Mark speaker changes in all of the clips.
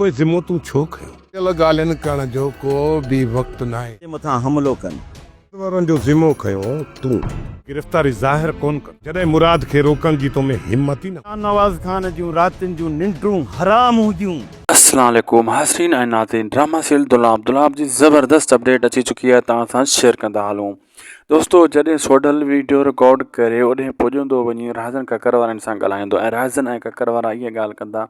Speaker 1: پوء ذمو تون ڇو کنيو؟ ڪيل ڳالهين ڪرڻ جو ڪو به وقت ناهي.
Speaker 2: جي مٿان حملو ڪن.
Speaker 1: وارن جو ذمو کنيو تون. گرفتاري ظاهر ڪونه ڪندو. جڏهن مراد کي روڪڻ جي تو ۾ همت ئي نه.
Speaker 2: شاهنواز خان جون راتين جون ننڊون حرام هونديون.
Speaker 3: السلام عليڪم حاضرين ۽ ناظرين ڊراما سيريل دولاب دولاب جي زبردست اپڊيٽ اچي چڪي آهي توهان سان شيئر ڪندا هلون دوستو جڏهن سوڍل ويڊيو رڪارڊ ڪري اوڏهين پڄندو وڃي رازن ڪڪر وارن سان ڳالهائيندو ۽ رازن ۽ ڪڪر وارا اها ڳالهه ڪندا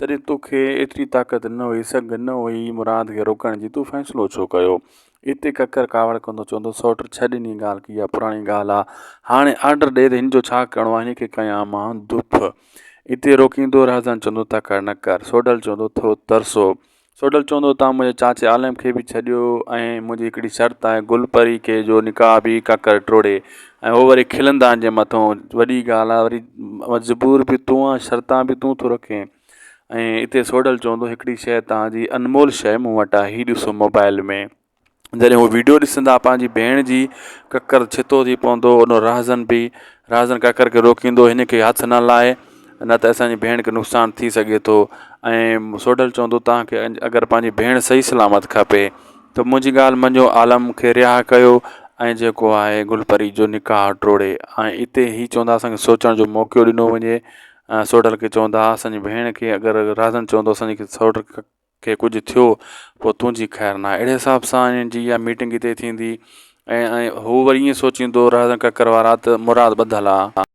Speaker 3: تڏهن توکي ايتري طاقت نه هئي سگهه نه هئي مراد کي روڪڻ جي تو فيصلو ڇو ڪيو اتي ڪڪر ڪاوڙ ڪندو چوندو سوٽ ڇڏ انهي ڳالهه کي اها پراڻي ڳالهه آ هاڻي آرڊر ڏي ته هن جو ڇا ڪرڻو آهي هن کي ڪيان مان دڦ اتي روڪيندو رازن چوندو تڪڙ نه ڪر سوڍل چوندو ٿورو ترسو سوڍل چوندو توهان منهنجي چاچي عالم کي به ڇڏيو ۽ منهنجي هڪڙي شرط آهي گل پري کي جو نڪاح به ڪڪر ٽوڙي ۽ هو وري کلندا آهن جي مٿو وڏي ڳالهه آهي وري مجبور به تون آن شرطان به تون ٿو رکين ۽ اتي سوڍل چوندو هڪڙي شيء توهان جي انمول شيء مون وٽ آهي هي ڏسو موبائل ۾ جڏهن هو ويڊيو ڏسندا پنهنجي ڀيڻ جي ڪڪر ڇتو ٿي پوندو ان رهزن به رهزن ڪڪر کي روڪيندو هن کي هٿ نه لاء نه ته اسانجي ڀيڻ کي نقصان ٿي سگهي ٿو ۽ سوڍل چوندو توهان کي اگر پنهنجي ڀيڻ صحيح سلامت کپي ته منهنجي ڳالهه مڃو عالم کي رها ڪيو ۽ جيڪو آهي گل پري جو نڪاح ٽوڙي ۽ اتي هي چوندا اسانکي سوچڻ جو موقعو ڏنو وڃي سوڍل کي چوندا اسانجي ڀيڻ کي اگر رهزن چوندو اسانجي سوڍل کي ڪجهه ٿيو پوء تنهنجي خير ناهي اهڙي حساب سان انهن جي اها ميٽنگ هتي ٿيندي ۽ ۽ هو وري ائين سوچيندو رهزن ڪڪر وارا ته مراد ٻڌل آ.